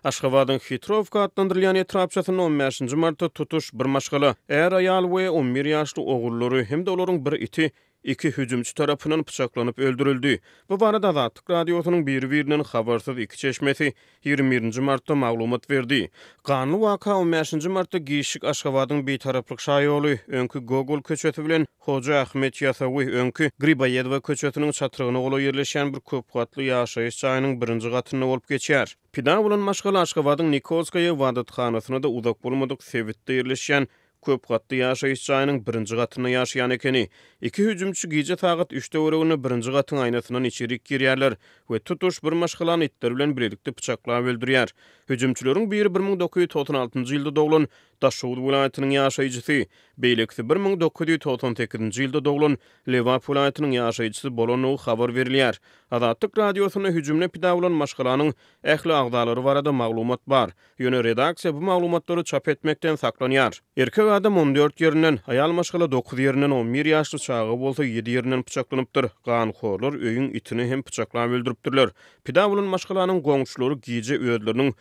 Aşgabadyň Hitrowka atlandyrylýan etrapçasynda on bäşinji martda tutuş bir maşgala, är-aýal we on bir ýaşly ogullary hem-de olaryň bir iti iki hüjümçi tarapyndan pyçaklanyp öldürildi. Bu barada Azatlyk Radiosynyň biri-birinden habarsyz iki çeşmesi 21 nji martda maglumat berdi. Ganly waka on bäşinji martda giçlik Aşgabadyň Bitaraplyk şaýoly, öňki Gogol köçesi bilen Hoja Ahmet Ýasawy, öňki Griboýedowa köçesiniň çatrygyna golaý ýerleşýän bir köpgatly ýaşaýyş jaýynyň birinji gatynda bolup geçýär. Pida bolan maşgala Aşgabadyň Nikolskaýa ybadathanasyna-da uzak bolmadyk sebitde ýerleşýän köp gatly ýaşaýyş jaýynyň birinji gatynda ýaşaýan ekeni. Iki hüjümçi gije sagat üç töwereginde birinji gatyň aýnasyndan içerik girýärler we tutuş bir maşgalany itleri bilen bilelikde pyçaklap öldürýär. Hüjümçileriň biri 1996-njy ýylda doglan Daşoguz welaýatynyň ýaşaýjysy, beýlekisi 1998-nji ýylda doglan Lebap welaýatynyň ýaşaýjysy bolandygy habar berilýär. Azatlyk Radiosynda hüjümde pida bolan maşgalanyň ähli agzalary barada maglumat bar. Ýöne redaksiýa bu maglumatlary çap etmekden saklanýar. Erkek adam on dört ýerinden, aýal maşgala dokuz ýerinden, on bir ýaşly çaga bolsa ýedi ýerinden pyçaklanypdyr. Ganhorlar öýüň itini hem pyçaklap öldüripdirler. Pida bolan maşgalanyň goňşulary gije özleriniň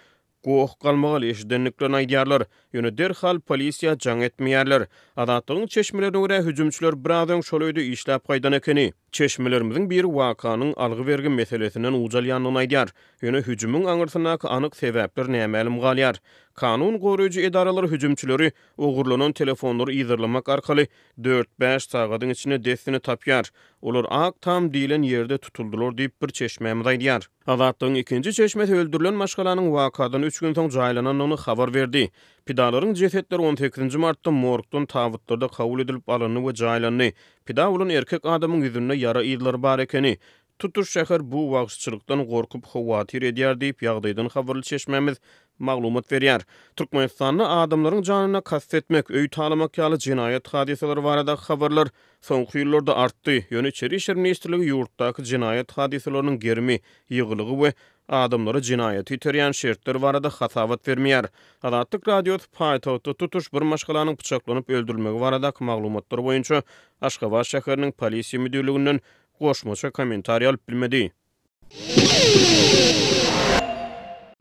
goh-galmagal eşidendiklerini aýdýarlar. Ýöne derhal polisiýa jaň etmeýärler. Azatlygyň çeşmelerine görä, hüjümçiler biraz öň şol öýde işläp gaýdan ekeni. Çeşmelerimiziň biri wakanyň algy-bergi meselesinden uç alýandygyny aýdýar. Ýöne hüjümiň aňyrsyndaky anyk sebäpler nämälim galýar. Kanun goraýjy edaralar hüjümçileri ogurlanan telefonlary yzarlamak arkaly dört-bäş sagadyň içinde dessine tapýar. Olar Ak tam diýlen ýerde tutuldylar diýip, bir çeşmämiz aýdýar. Azatlygyň ikinji çeşmesi öldürilen maşgalanyň wakadan üç gün soň jaýlanandygyny habar berdi. Pidalaryň jesetleri on sekizinji martda morgdan tabytlarda kabul edilip alyndy we jaýlandy. Pida bolan erkek adamyň ýüzünde ýara yzlary bar ekeni. Tutuş şäher bu wagşyçylykdan gorkup howatyr edýär diýip, ýagdaýdan habarly çeşmämiz maglumat berýär. Türkmenistanda adamlaryň janyna kast etmek, öý talamak ýaly jenaýat hadysalary baradaky habarlar soňky ýyllarda artdy. Ýöne Içeri işler ministrligi ýurtdaky jenaýat hadysalarynyň gerimi, ýygylygy we adamlary jenaýata iterýän şertler barada hasabat bermeýär. Azatlyk Radiosy paýtagtda tutuş bir maşgalanyň pyçaklanyp öldürilmegi baradaky maglumatlar boýunça Aşgabat şäheriniň Polisiýa müdirliginden goşmaça kommentariý alyp bilmedi.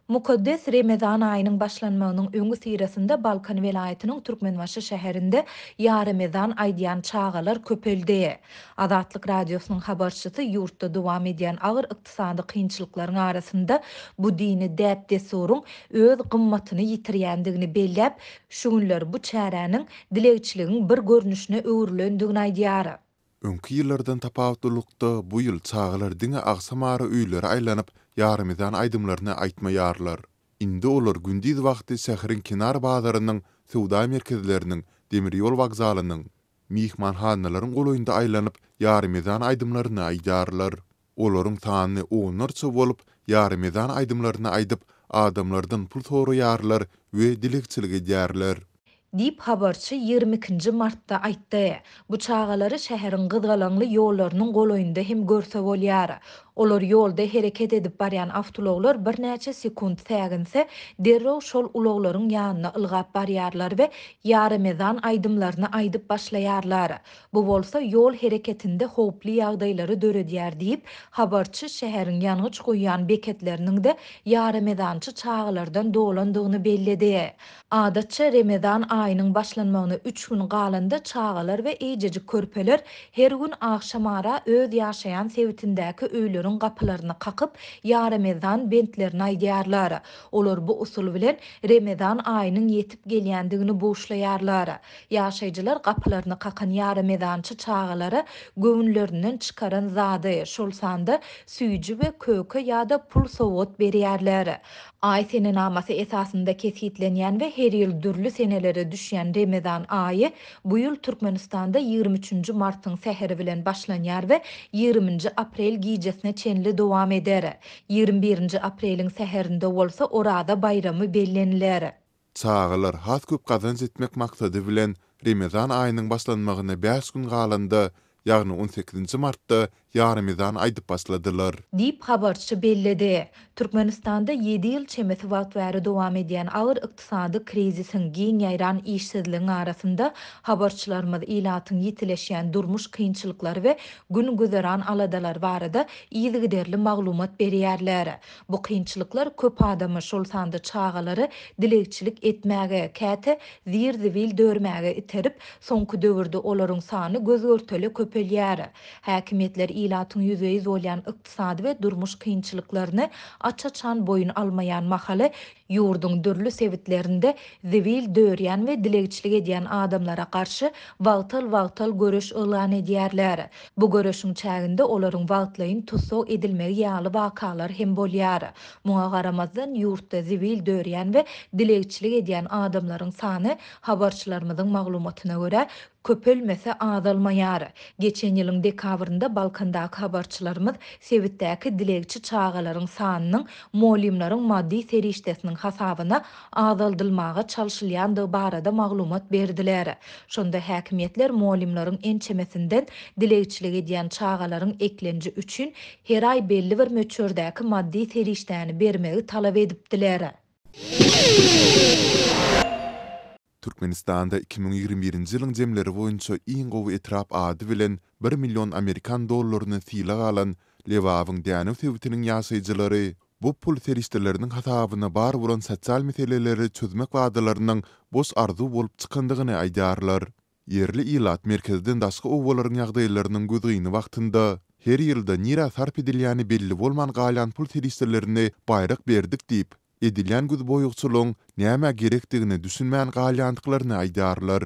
Mukaddes Remezan aýynyň başlanmagynyň öňüsyrasynda Balkan welaýatynyň Türkmenbaşy şäherinde Ýaremezan aýdýan çagalar köpeldi. Azatlyk Radiosynyň habarçysy ýurtda dowam edýän agyr ykdysady kynçylyklaryň arasynda bu dini däp-dessuryň öz gymmatyny ýitirýändigini belläp, şu günler bu çäräniň dilegçiligiň bir görnüşine öwrülendigini aýdýar. Öňki ýyllardan tapawutlylykda, bu ýyl çagalar diňe agşamara öýlere aýlanyp, ýarymezan aýdymlaryny aýtmaýarlar. Indi olar gündiz wagty şäheriň kenar bazarynyň, söwda merkezleriniň, demir ýol wokzalynyň, myhmanhanalaryň golaýynda aýlanyp, ýarymezan aýdymlaryny aýdýarlar. Olaryň sany onlarça bolup, ýarymezan aýdymlaryny aýdyp, adamlardan pul soraýarlar we dilegçilik edýärler. Diýip, habarçy 22 nji martda aýtdy. Bu çagalary şäheriň gyzgalaňly ýollarynyň golaýynda hem görse bolýar. Olar ýolda hereket edip barýan awtoulaglar birnäçe sekunt säginse, derrew şol ulaglaryň ýanyna ylgap barýarlar we ýaremezan aýdymlaryny aýdyp başlaýarlar. Bu bolsa ýol hereketinde howply ýagdaýlary döredýär diýip, habarçy şäheriň ýangyç guýýan beketleriniň-de ýaremezançy çagalardan dolandygyny belledi. Adatça, Remezan aýynyň başlanmagyna üç gün galanda çagalar we eýjejik körpeler her gün agşamara öz ýaşaýan sebitindäki öýleriň gapylaryny kakyp, ýaremezan bentlerini aýdýarlar. Olar bu usul bilen Remezan aýynyň ýetip gelýändigini buşlaýarlar. Ýaşaýjylar gapylaryny kakan ýaremezançy çagalara göwünlerinden çykaran zady, şol sanda süýji we köke ýa-da pul sowgat berýärler. Aý senenamasy esasynda kesgitlenýän we her ýyl dürli senelere düşýän Remezan aýy bu ýyl Türkmenistanda 23 nji martyň säheri bilen başlanýar we 20 nji aprel gijesine çenli dowam eder. 21 nji apreliň säherinde bolsa Oraza baýramy belleniler. Çagalar has köp gazanç etmek maksady bilen Remezan aýynyň başlanmagyna bäş gün galanda, ýagny on sekizinji martda Ýaremezan aýdyp başladylar. Diýip, habarçy belledi. Türkmenistanda ýedi ýyl çemesi wagt bäri dowam edýän agyr ykdysady krizisiň, giň ýaýran işsizligiň arasynda habarçylarymyz ilatyň ýitileşýän durmuş kynçylyklary we gün-güzeran aladalary barada yzygiderli maglumat berýärler. Bu kynçylyklar köp adamy, şol sanda çagalary dilegçilik etmäge, käte zir-zibil dörmäge iterip, soňky döwürde olaryň sany göz-görtele köpelýär. Häkimiýetler ilatyň ýüzbe-ýüz bolýan ykdysady we durmuş kynçylyklaryny aç-açan boýun almaýan mahaly, ýurduň dürli sebitlerinde zibil dörýän we dilegçilik edýän adamlara garşy wagtal-wagtal göreş yglan edýärler. Bu göreşiň çäginde olaryň wagtlaýyn tussag edilmegi ýaly wakalar hem bolýar. Muňa garamazdan, ýurtda zibil dörýän we dilegçilik edýän adamlaryň sany, habarçylarymyzyň maglumatyna görä, köpelmese azalmaýar. Geçen ýylyň dekabrynda Balkandaky habarçylarymyz sebitdäki dilegçi çagalaryň sanynyň mugallymlaryň maddy serişdesiniň hasabyna azaldylmaga çalşylýandygy barada maglumat berdiler. Şonda häkimiýetler mugallymlaryň ençemesinden dilegçilik edýän çagalaryň eklenji üçin her aý belli bir möçberdäki maddy serişdäni bermegi talap edipdiler. Türkmenistanda 2021-nji ýylyň jemleri boýunça iň gowy etrap ady bilen bir million amerikan dollaryny sylag alan Lebabyň Dänew sebitiniň ýaşaýjylary bu pul serişdeleriniň hasabyna bar bolan sosial meseleleri çözmek wadalarynyň boş arzuw bolup çykandygyny aýdýarlar. Ýerli ilat merkezden daşky obalaryň ýagdaýlarynyň gözgyny wagtynda, her ýylda nirä sarp edilýäni belli bolman galýan pul serişdelerini baýrak berdik diýip, edilýän gözboýagçylygyň nämä gerekdigine düşünmän galýandyklaryny aýdýarlar.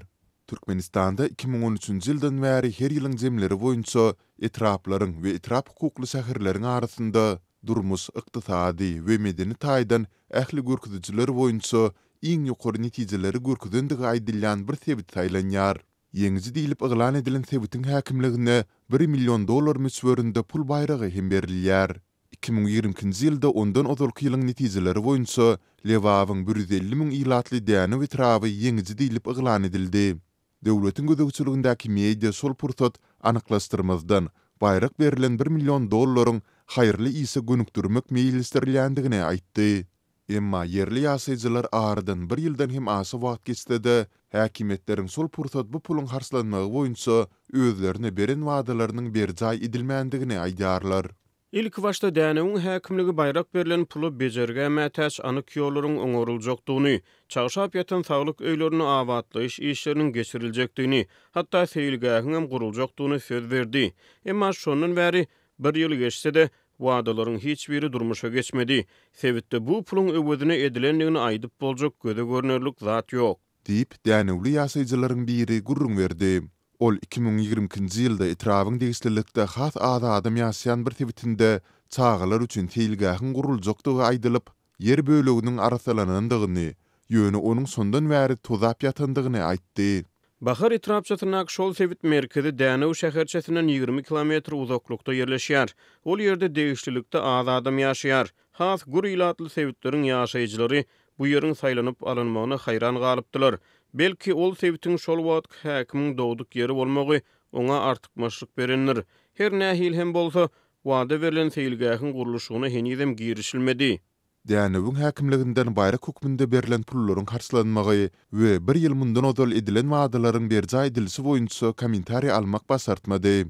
Türkmenistanda 2013-nji ýyldan bäri her ýylyň jemleri boýunça etraplaryň we etrap hukukly şäherleriň arasynda durmuş, ykdysady we medeni taýdan ähli görkezijiler boýunça iň ýokary netijeleri görkezendigi aýdylýan bir sebit saýlanýar. Ýeňiji diýlip yglan edilen sebitiň häkimligine bir million dollar möçberinde pul baýragy hem berilýär. 2022-nji ýylda ondan ozalky ýylyň netijeleri boýunça Lebabyň 150 müň ilatly Dänew etraby ýeňiji diýlip yglan edildi. Döwletiň gözegçiligindäki media şol pursat anyklaşdyrmazdan, baýrak berlen bir million dollaryň haýyrly işe gönükdirmek meýilleşdirilýändigini aýtdy. Emma ýerli ýaşaýjylar aradan bir ýyldan hem aşa wagt geçse-de, häkimiýetleriň şol pursat bu puluň harçlanmagy boýunça özlerine beren wadalarynyň berjaý edilmändigini aýdýarlar. Ilkibaşda Dänewiň häkimligi baýrak berlen pula bejergä mätäç anyk ýollaryň oňaryljakdygyny, çagşap ýatan saglyk öýlerinde abatlaýyş işleriniň geçiriljekdigini, hatda seýilgähiňem guruljakdygyny söz berdi. Emma şondan bäri bir ýyl geçse-de, wadalaryň hiç biri durmuşa geçmedi. Sebitde bu puluň öwezine edilendigini aýdyp boljak göze görnerlik zat ýok. Diýip, dänewli ýaşaýjylaryň biri gürrüň berdi. Ol 2022-nji ýylda etrabyň degişlilikde has az adam ýaşaýan bir sebitinde çagalar üçin seýilgähiň guruljakdygy aýdylyp, ýer böleginiň arassalanandygyny, ýöne onuň şondan bäri tozap ýatandygyny aýtdy. Bahar etrapçasyndaky şol sebit merkezi Dänew şäherçesinden 20 kilometr uzaklykda ýerleşýär. Ol ýerde degişlilikde az adam ýaşaýar. Has gür ilatly sebitleriň ýaşaýjylary bu ýeriň saýlanyp alynmagyna haýran galypdylar. Belki, ol sebitiň şol wagtky häkimiň dogduk ýeri bolmagy oňa artykmaçlyk berendir. Her nähili hem bolsa, wada berlen seýilgähiň gurluşygyna henizem girişilmedi. Dänewiň häkimliginden baýrak hökmünde berlen pullaryň harçlanmagy we bir ýyl mundan ozal edilen wadalaryň berjaý edilişi boýunça kommentariý almak başartmady.